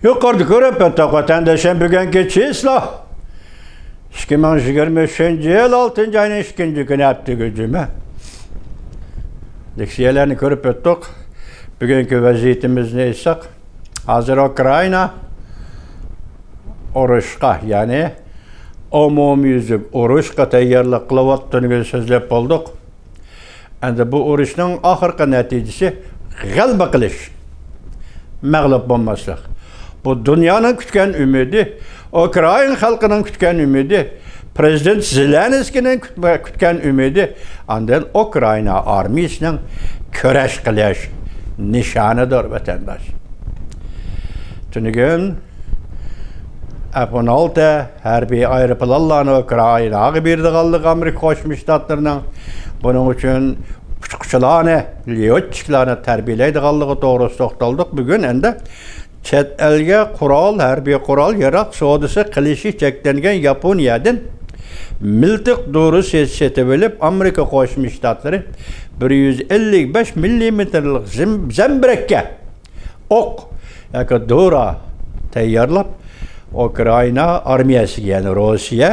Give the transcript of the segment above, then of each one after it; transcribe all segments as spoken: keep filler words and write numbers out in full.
يۇقىرىدا كۆرۈپ ئۆتتۇق، ۋەتەنداشلار، بۈگۈنكى چىسلا ئىككى مىڭ يىگىرمە ئۈچىنچى يىل ئالتىنچى ئاينىڭ ئىككىنچى كۈنى، ھەپتىگە جۈمە. لېكسىيەلەرنى كۆرۈپ ئۆتتۇق. بۈگۈنكى ۋەزىيىتىمىزنى ئېيتساق، ھازىر ئۇكرائىنا ئۇرۇشقا، يەنى ئومۇميۈزلۈك ئۇرۇشقا تەييارلىق قىلىۋاتقىنىنى سۆزلەپ بولدۇق. ئەمدى بۇ ئۇرۇشنىڭ ئاخىرقى نەتىجىسى غەلىبە قىلىش، مەغلۇپ بولماسلىق. بۇ دۇنيانىڭ كۈتكەن ئۈمىدى، ئۇكرائىنا خەلقىنىڭ كۈتكەن ئۈمىدى، پىرېزىدېنت زېلېنسكىينىڭ كۈتمە-، كۈتكەن ئۈمىدى، ئاندىن ئۇكرائىنا ئارمىيىسىنىڭ كۈرەش قىلىش نىشانىدۇر، ۋەتەنداش. تۈنۈگۈن ئەف ئون ئالتە ھەربىي ئايروپىلانلارنى ئۇكرائىناغا بېرىدىغانلىقى، ئامېرىكا قوشما شتاتلىرىنىڭ بۇنىڭ ئۈچۈن ئۇچقۇچىلارنى، ليوتچىكلارنى تەربىيەلەيدىغانلىقى توغرىسىدا توختالدۇق. بۈگۈن ئەمدى چەت ئەلگە قورال، ھەربىي قورال، ياراغ سودىسى قىلىشى چەكلەنگەن ياپونىيەدىن مىلتىق دورىسى سېتىۋېلىپ، ئامېرىكا قوشما شتاتلىرى بىر يۈز ئەللىك بەش مىللىمېتىرلىق زىم-، زەمبىرەككە ئوق ياكى دورا تەييارلاپ، ئۇكرائىنا ئارمىيەسىگە، يەنى روسىيە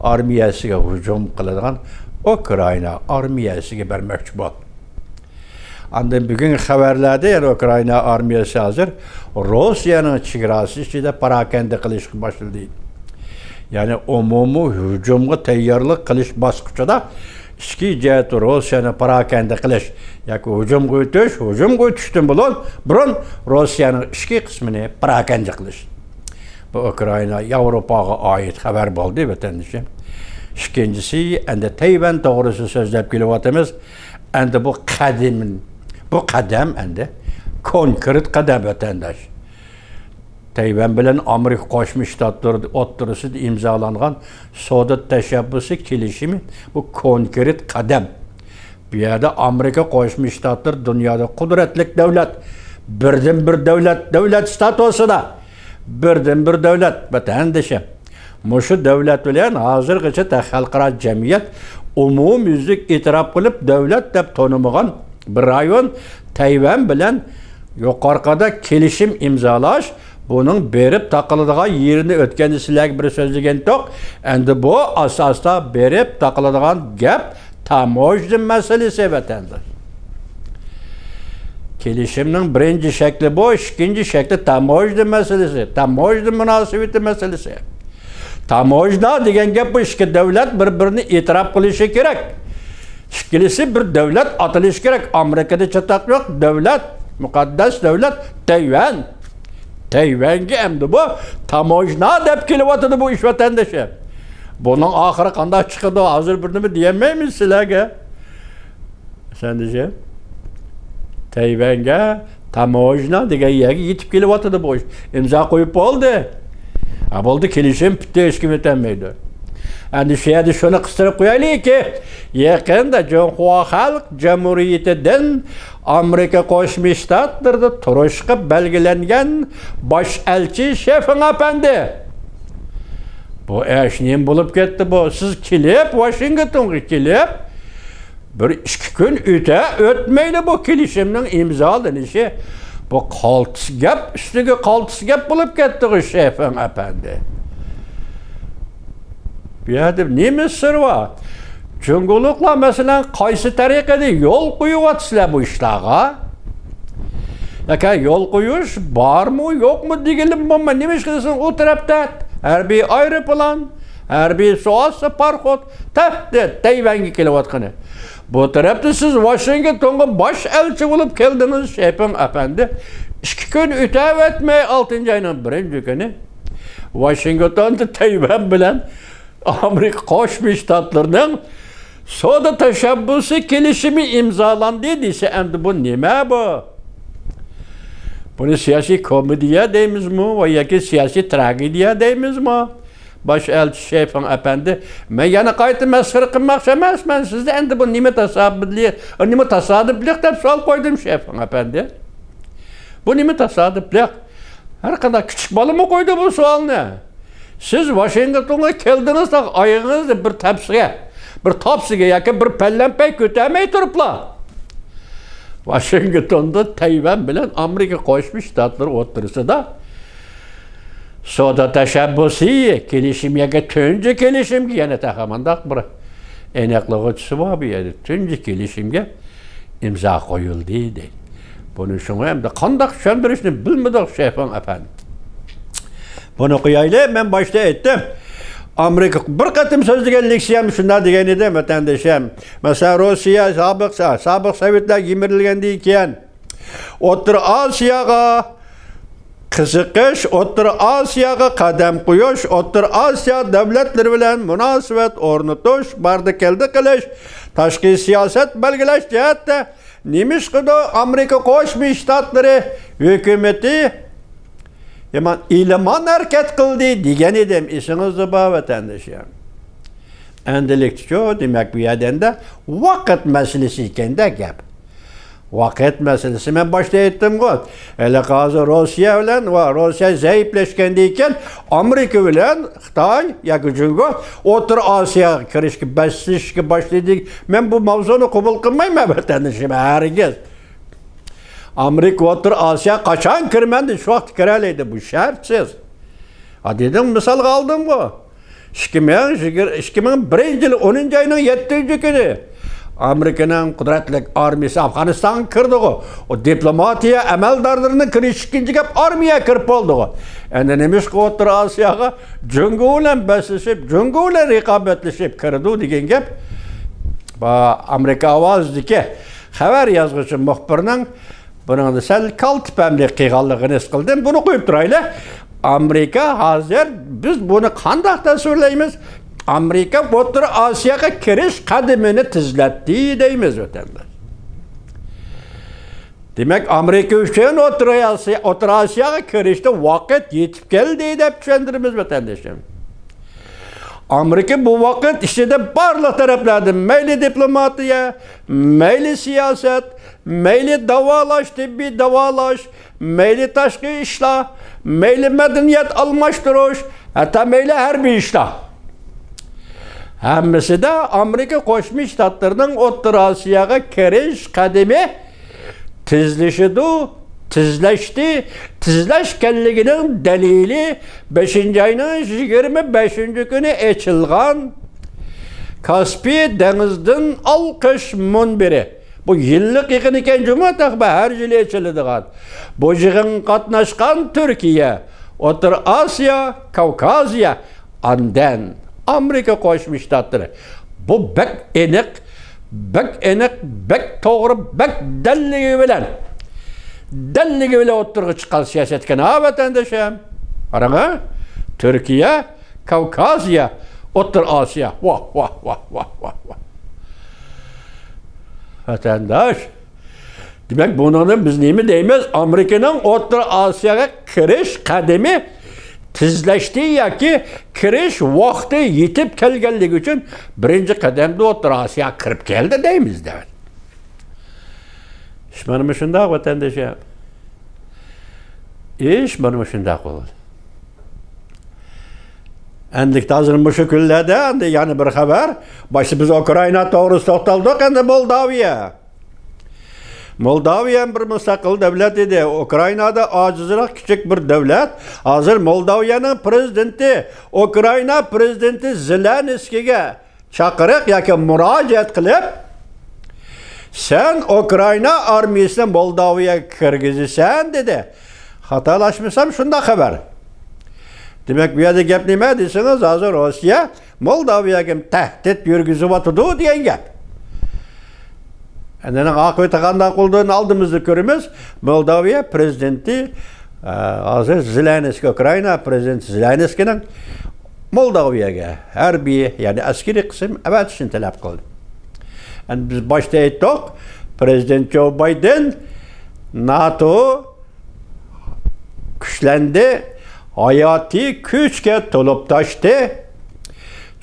ئارمىيەسىگە ھۇجۇم قىلىدىغان ئۇكرائىنا ئارمىيەسىگە بەرمەكچى بولدى. ئاندىن بۈگۈنكى خەۋەرلەردە يەنە ئۇكرائىنا ئارمىيەسى ھازىر روسىيەنىڭ چېگراسى ئىچىدە پاراكەندە قىلىشقا باشلىدى. يەنى ئومۇمىي ھۇجۇمغا تەييارلىق قىلىش باسقۇچىدا ئىچكى جەھەتتە روسىيەنى پاراكەندە قىلىش ياكى ھۇجۇمغا ئۆتۈش، ھۇجۇمغا ئۆتۈشتىن بۇرۇن، بۇرۇن روسىيەنىڭ ئىچكى قىسمىنى پاراكەندە قىلىش. بۇ ئۇكرائىنا، ياۋروپاغا ئائىت خەۋەر بولدى، ۋەتەندىشىم. ئىككىنچىسى، ئەمدى تەيۋەن توغرىسىدا سۆزلەپ كېلىۋاتىمىز. ئەمدى بۇ قەدىم، بۇ قەدەم ئەمدى كونكرېت قەدەم، ۋەتەنداش. تەيۋەن بىلەن ئامېرىكا قوشما شتاتلىرى ئوتتۇرىسىدا ئىمزالانغان سودا تەشەببۇسى كېلىشىمى، بۇ كونكرېت قەدەم. بۇ يەردە ئامېرىكا قوشما شتاتلىرى دۇنيادا قۇدرەتلىك دۆلەت، بىردىنبىر دۆلەت، دۆلەت ستاتۇسىدا بىردىنبىر دۆلەت، ۋەتەندىشىم. مۇشۇ دۆلەت بىلەن ھازىرغىچە تە-، خەلقئارا جەمئىيەت ئومۇميۈزلۈك ئېتىراپ قىلىپ دۆلەت دەپ تونۇمىغان بىر رايون تەيۋەن بىلەن يۇقىرىقىدا كېلىشىم ئىمزالاش، بۇنىڭ بېرىپ تاقىلىدىغان يېرىنى ئۆتكەندە سىلەرگە بىر سۆزلىگەنتۇق. ئەمدى بۇ ئاساستا بېرىپ تاقىلىدىغان گەپ تاموژنا مەسىلىسى، ۋەتەنداش. كېلىشىمنىڭ بىرىنچى شەكلى بۇ، ئىككىنچى شەكلى تاموژنا مەسىلىسى، تاموژنا مۇناسىۋىتى مەسىلىسى. تاموژنا دېگەن گەپ بۇ ئىككى دۆلەت بىر-بىرىنى ئېتىراپ قىلىشى كېرەك. ئىككىلىسى بىر دۆلەت ئاتىلىشى كېرەك. ئامېرىكىدا چاتاق يوق، دۆلەت، مۇقەددەس دۆلەت، تەيۋەن. تەيۋەنگە ئەمدى بۇ تاموژنا دەپ كېلىۋاتىدۇ بۇ ئىش، ۋەتەندىشى. بۇنىڭ ئاخىرى قانداق چىقىدۇ، ھازىر بىر نېمە دېيەلمەيمىز سىلەرگە. ئەپەندىجان، تەيۋەنگە تاموژنا دېگەن يەرگە يېتىپ كېلىۋاتىدۇ بۇ ئىش. ئىمزا قويۇپ بولدى. ھە، بولدى، كېلىشىم پۈتتى، ھېچكىم ئۆتەلمەيدۇ. ئەمدى شۇ يەردە شۇنى قىستۇرۇپ قويايلىكى، يېقىندا جۇڭخۇا خەلق جۇمھۇرىيىتىدىن ئامېرىكا قوشما شتاتلىرىدا تۇرۇشقا بەلگىلەنگەن باش ئەلچى شېفېڭ ئەپەندى. بۇ ئىش نېمە بولۇپ كەتتى بۇ؟ سىز كېلىپ، ۋاشىنگتونغا كېلىپ، بىر ئىككى كۈن ئۆتە ئۆتمەيلا بۇ كېلىشىمنىڭ ئىمزالىنىشى. بۇ قالتىس گەپ ئۈستىگە قالتىس گەپ بولۇپ كەتتىغۇ، شېفېڭ ئەپەندى. بۇ يەردە نېمە سىر بار؟ جۇڭگولۇقلار، مەسىلەن، قايسى تەرىقىدە يول قويۇۋاتىسىلەر بۇ ئىشلارغا؟ ياكى يول قويۇش بارمۇ، يوقمۇ دېگىلىمۇ بولماي، نېمە ئىش قىلىسىز؟ ئۇ تەرەپتە ھەربىي ئايروپىلان، ھەربىي سۇ ئاستى پاراخوت تەھدىت تەيۋەنگە كېلىۋاتقىنى. بۇ تەرەپتە سىز ۋاشىنگتونغا باش ئەلچى بولۇپ كەلدىڭىز، شېفېڭ ئەپەندى. ئىككى كۈن ئۆتەۋەتمەي، ئالتىنچى ئاينىڭ بىرىنچى كۈنى ۋاشىنگتوندا تەيۋەن بىلەن ئامېرىكا قوشما شتاتلىرىنىڭ سودا تەشەببۇسى كېلىشىمى ئىمزالاندى دېسە، ئەمدى بۇ نېمە بۇ؟ بۇنى سىياسىي كومېدىيە دەيمىزمۇ ۋە ياكى سىياسىي تراگېدىيە دەيمىزمۇ؟ باش ئەلچى شېفېڭ ئەپەندى، مەن يەنە قايتا مەسخىرە قىلماقچى ئەمەسمەن سىزنى، ئەندى بۇ نېمە تاسادىپلىق، نېمە تاسادىپلىق دەپ سوئال قويدۇم، شېفېڭ ئەپەندى. بۇ نېمە تاسادىپلىق؟ ھەر قانداق كىچىك بالىمۇ قويدى بۇ سوئالنى. سىز ۋاشىنگتونغا كەلدىڭىز، تاق ئايىغىڭىزنى بىر تەپسىگە، بىر تاپسىگە ياكى بىر پەللەمپەي كۆتەرمەي تۇرۇپلا، ۋاشىنگتوندا تەيۋەن بىلەن ئامېرىكا قوشما شتاتلىرى ئوتتۇرىسىدا سودا تەشەببۇسى كېلىشىمگە، تۇنجى كېلىشىمگە يەنە تېخى مۇنداق بىر ئېنىقلىغۇچىسى بار بۇ يەردە. تۇنجى كېلىشىمگە ئىمزا قويۇلدى دەيدۇ. بۇنى شۇڭا ئەمدى قانداق چۈشەندۈرۈشنى بىلمىدۇق، شەيخۇڭ ئەپەندى. بۇنى قويايلى، مەن باشتا ئېيتتىم. ئامېرىكا بىر قېتىم سۆزلىگەن لېكسىيەم شۇنداق دېگەن ئىدىم، ۋەتەندىشىم. مەسىلەن، روسىيە سابىق، سابىق سوۋېتلار يىمىرىلگەندىن كېيىن، ئوتتۇرا ئاسىياغا قىزىقىش، ئوتتۇرا ئاسىياغا قەدەم قويۇش، ئوتتۇرا ئاسىيا دۆلەتلىرى بىلەن مۇناسىۋەت ئورنىتىش، باردا كەلدى قىلىش، تاشقى سىياسەت بەلگىلەش جەھەتتە نېمىشقىدۇ ئامېرىكا قوشما شتاتلىرى ھۆكۈمىتى يامان ئېلىمان ھەرىكەت قىلدى دېگەن ئىدىم، ئېسىڭىزدە بار، ۋەتەندىشىم. ئەمدىلىكتىچۇ، دېمەك، بۇ يەردە ئەمدى ۋاقىت مەسىلىسى ئىكەندە گەپ. ۋاقىت مەسىلىسى، مەن باشتا ئېيتتىمغۇ، ھېلىقى ھازىر روسىيە بىلەن، ۋە روسىيە زەئىپلەشكەندىن كېيىن، ئامېرىكا بىلەن خىتاي ياكى جۇڭگو ئوتتۇرا ئاسىياغا كىرىشكە، بەسلىشىشكە باشلىدى. مەن بۇ ماۋزۇنى قوبۇل قىلمايمەن، ۋەتەندىشىم، ھەرگىز. ئامېرىكا ئوتتۇرا ئاسىياغا قاچان كىرىمەن دېسە، شۇ ۋاقىتتا كىرەلەيدۇ، بۇ شەرتسىز. ھە، دېدىم، مىسالغا ئالدىمغۇ. ئىككى مىڭ يىگىرمە، ئىككى مىڭ بىرىنچى يىل ئونىنچى ئاينىڭ يەتتىنچى كۈنى ئامېرىكىنىڭ قۇدرەتلىك ئارمىيىسى ئافغانىستانغا كىردىغۇ. ئۇ دىپلوماتىيە ئەمەلدارلىرىنىڭ كىرىشى ئىككىنچى گەپ، ئارمىيە كىرىپ بولدىغۇ. ئەندى نېمىشقا ئوتتۇرا ئاسىياغا جۇڭگو بىلەن بەسلىشىپ، جۇڭگو بىلەن رىقابەتلىشىپ كىرىدۇ دېگەن گەپ. با-، ئامېرىكا ئاۋازىدىكى خەۋەر يازغۇچى مۇخبىرنىڭ بۇنىڭدا سەل كالتە پەملىك قىلغانلىقىنى ھېس قىلدىم. بۇنى قويۇپ تۇرايلى. ئامېرىكا ھازىر، بىز بۇنى قانداق تەسۋىرلەيمىز؟ ئامېرىكا ئوتتۇرا ئاسىياغا كىرىش قەدىمىنى تېزلەتتى دەيمىز، ۋەتەنداش. دېمەك، ئامېرىكا ئۈچۈن ئوتتۇرا ئاسىيا، ئوتتۇرا ئاسىياغا كىرىشتە ۋاقىت يېتىپ كەلدى دەپ چۈشەندۈرىمىز، ۋەتەندىشىم. ئامېرىكا بۇ ۋاقىت ئىچىدە بارلىق تەرەپلەردىن، مەيلى دىپلوماتىيە، مەيلى سىياسەت، مەيلى داۋالاش، تېببىي داۋالاش، مەيلى تاشقى ئىشلار، مەيلى مەدەنىيەت ئالماشتۇرۇش، ھەتتا مەيلى ھەربىي ئىشلار. ھەممىسىدە ئامېرىكا قوشما شتاتلىرىنىڭ ئوتتۇرا ئاسىياغا كىرىش قەدىمى تېزلىشىدۇ، تېزلەشتى، تېزلەشكەنلىكىنىڭ دەلىلى بەشىنچى ئاينىڭ يىگىرمە بەشىنچى كۈنى ئېچىلغان كاسپىي دېڭىزدىن ئالقىش مۇنبىرى. بۇ يىللىق يىغىن ئىكەن جۇمۇ، تەخبە ھەر يىلى ئېچىلىدىغان. بۇ يىغىنغا قاتناشقان تۈركىيە، ئوتتۇرا ئاسىيا، كاۋكازىيە، ئاندىن ئامېرىكا قوشما شتاتلىرى. بۇ بەك ئېنىق، بەك ئېنىق، بەك توغرا، بەك دەللىكى بىلەن، دەللىكى بىلەن ئوتتۇرىغا چىققان سىياسەت ئىكەن، ھا، ۋەتەندىشىم. قاراڭ، ھە؟ تۈركىيە، كاۋكازىيە، ئوتتۇرا ئاسىيا. ۋاھ، ۋاھ، ۋاھ. ۋەتەنداش، دېمەك، بۇنىڭدىن بىز نېمە دەيمىز؟ ئامېرىكىنىڭ ئوتتۇرا ئاسىياغا كىرىش قەدىمى تېزلەشتى ياكى كىرىش ۋاقتى يېتىپ كەلگەنلىكى ئۈچۈن بىرىنچى قەدەمدە ئوتتۇرا ئاسىياغا كىرىپ كەلدى دەيمىز، دەۋەت. ئىش مانا مۇشۇنداق، ۋەتەندىشىم. ئىش مانا مۇشۇنداق بولدى. ئەندىكى ھازىر مۇشۇ كۈنلەردە ئەندى يەنە بىر خەۋەر. باشتا بىز ئۇكرائىنا توغرىسىدا توختالدۇق، ئەندى مولداۋىيە. مولداۋىيە بىر مۇستەقىل دۆلەت ئىدى. ئۇكرائىنادا ئاجىزراق كىچىك بىر دۆلەت. ھازىر مولداۋىيەنىڭ پرېزىدېنتى ئۇكرائىنا پرېزىدېنتى زېلېنسكىيگە چاقىرىق ياكى مۇراجىئەت قىلىپ، سەن ئۇكرائىنا ئارمىيىسىنى مولداۋىيەگە كىرگۈزىسەن، دېدى. خاتالاشمىسام، شۇنداق خەۋەر. دېمەك، بۇ يەردە گەپ نېمە دېسىڭىز، ھازىر روسىيە مولداۋىيەگە تەھدىت يۈرگۈزۈۋاتىدۇ دېگەن گەپ. ئەنە ئاقىۋىتى قانداق بولىدۇ، ئالدىمىزدا كۆرىمىز. مولداۋىيە پرېزىدېنتى، ئە، ھازىر زېلېنسكىي، ئۇكرائىنا پرېزىدېنتى زېلېنسكىينىڭ مولداۋىيەگە ھەربىي، يەنى ئەسكىرىي قىسىم ئەۋەتىشنى تەلەپ قىلدى. ئەمدى بىز باشتا ئېيتتۇق، پرېزىدېنت جو بايدېن ناتو كۈچلەندى، ھاياتىي كۈچكە تولۇپ تاشتى.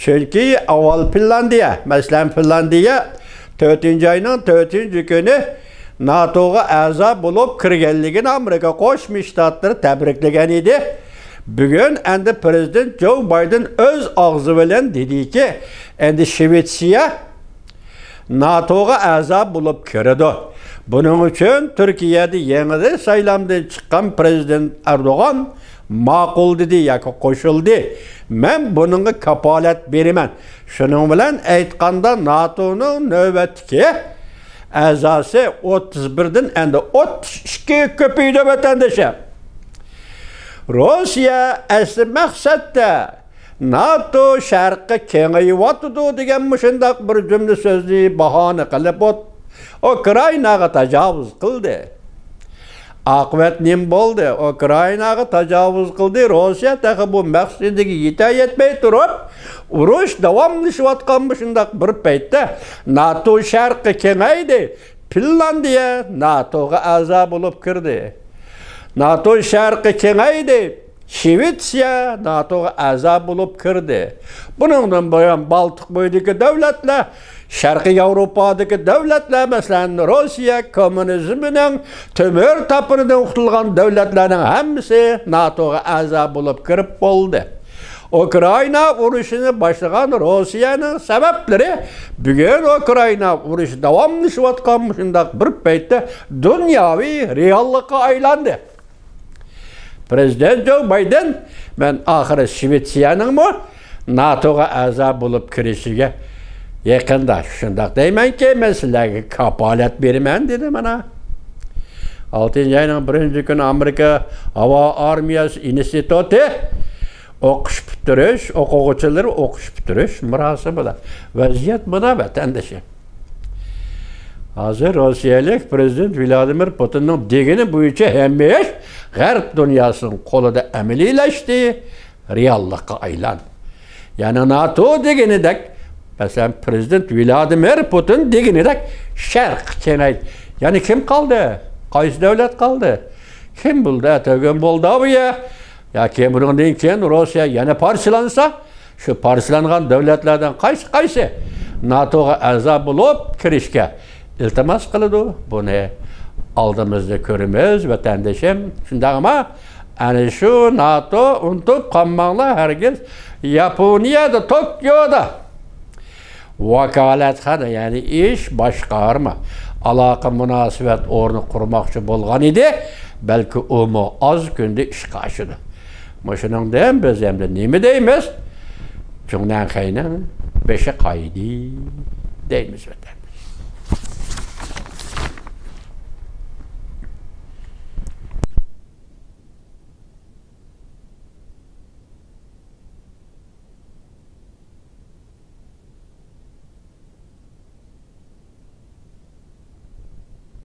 چۈنكى ئاۋۋال فىنلاندىيە، مەسىلەن، فىنلاندىيە تۆتىنچى ئاينىڭ تۆتىنچى كۈنى ناتوغا ئەزا بولۇپ كىرگەنلىكىنى ئامېرىكا قوشما شتاتلىرى تەبرىكلىگەن ئىدى. بۈگۈن ئەندى پرېزىدېنت جو بايدېن ئۆز ئاغزى بىلەن دېدىكى، ئەندى شىۋېتسىيە ناتوغا ئەزا بولۇپ كىرىدۇ. بۇنىڭ ئۈچۈن تۈركىيەدە يېڭىدىن سايلامدىن چىققان پرېزىدېنت ئەردوغان ماقۇل دېدى ياكى قوشۇلدى. مەن بۇنىڭغا كاپالەت بېرىمەن. شۇنىڭ بىلەن ئېيتقاندا، ناتونىڭ نۆۋەتتىكى ئەزاسى ئوتتۇز بىردىن ئەمدى ئوتتۇز ئىككىگە كۆپىيىدۇ، ۋەتەندىشىم. روسىيە ئەسلى مەقسەتتە ناتو شەرققە كېڭىيىۋاتىدۇ دېگەن مۇشۇنداق بىر جۈملە سۆزنى باھانە قىلىپ ئوت-، ئۇكرائىناغا تاجاۋۇز قىلدى. ئاقىۋەت نېمە بولدى؟ ئۇكرائىناغا تاجاۋۇز قىلدى. روسىيە تېخى بۇ مەقسىتىگە يېتە-، يەتمەي تۇرۇپ، ئۇرۇش داۋاملىشىۋاتقان مۇشۇنداق بىر پەيتتە ناتو شەرققە كېڭەيدى. فىنلاندىيە ناتوغا ئەزا بولۇپ كىردى. ناتو شەرققە كېڭەيدى. شىۋېتسىيە ناتوغا ئەزا بولۇپ كىردى. بۇنىڭدىن بۇيان بالتىق بويىدىكى دۆلەتلەر، شەرقىي ياۋروپادىكى دۆلەتلەر، مەسىلەن، روسىيە كوممۇنىزمىنىڭ تۆمۈر تاپىنىدىن قۇتۇلغان دۆلەتلەرنىڭ ھەممىسى ناتوغا ئەزا بولۇپ كىرىپ بولدى. ئۇكرائىنا ئۇرۇشىنى باشلىغان روسىيەنىڭ سەۋەبلىرى بۈگۈن ئۇكرائىنا ئۇرۇشى داۋاملىشىۋاتقان مۇشۇنداق بىر پەيتتە دۇنياۋى رېئاللىققا ئايلاندى. پىرېزىدېنت جو بايدېن، مەن ئاخىرى شىۋېتسىيەنىڭمۇ ناتوغا ئەزا بولۇپ كىرىشىگە يېقىندا شۇنداق دەيمەنكى، مەن سىلەرگە كاپالەت بېرىمەن، دېدى مانا. ئالتىنچى ئاينىڭ بىرىنچى كۈنى ئامېرىكا ھاۋا ئارمىيەسى ئىنستىتۇتى ئوقۇش پۈتتۈرۈش، ئوقۇغۇچىلىرى ئوقۇش پۈتتۈرۈش مۇراسىمىدا. ۋەزىيەت مانا، ۋەتەندىشىم. ھازىر روسىيەلىك پىرېزىدېنت ۋلادىمىر پۇتىننىڭ دېگىنى بويىچە ھەممە ئىش غەرب دۇنياسىنىڭ قولىدا ئەمەلىيلەشتى، رېئاللىققا ئايلاندى. يەنى ناتو دېگىنىدەك، مەسىلەن، پىرېزىدېنت ۋلادىمىر پۇتىن دېگىنىدەك شەرققە كېڭەيدى. يەنى كىم قالدى؟ قايسى دۆلەت قالدى؟ كىم بولدى؟ ئەتىگۈن مولداۋىيە ياكى بۇنىڭدىن كېيىن روسىيە يەنە پارچىلانسا، شۇ پارچىلانغان دۆلەتلەردىن قايسى، قايسى ناتوغا ئەزا بولۇپ كىرىشكە ئىلتىماس قىلىدۇ؟ بۇنى ئالدىمىزدا كۆرىمىز، ۋەتەندىشىم. شۇنداقمۇ؟ ئەنە شۇ ناتو، ئۇنتۇپ قالماڭلار، ھەرگىز ياپونىيەدە، توكيودا ۋاكالەتخانا، يەنى ئىش باشقارما، ئالاقە مۇناسىۋەت ئورنى قۇرماقچى بولغان ئىدى. بەلكى ئۇمۇ ئاز كۈندە ئىشقا ئاشىدۇ. مۇشۇنىڭدىن بىز ئەمدى نېمە دەيمىز؟ جۇڭنەنخەينىڭ بېشى قايدى دەيمىز، ۋەتەن.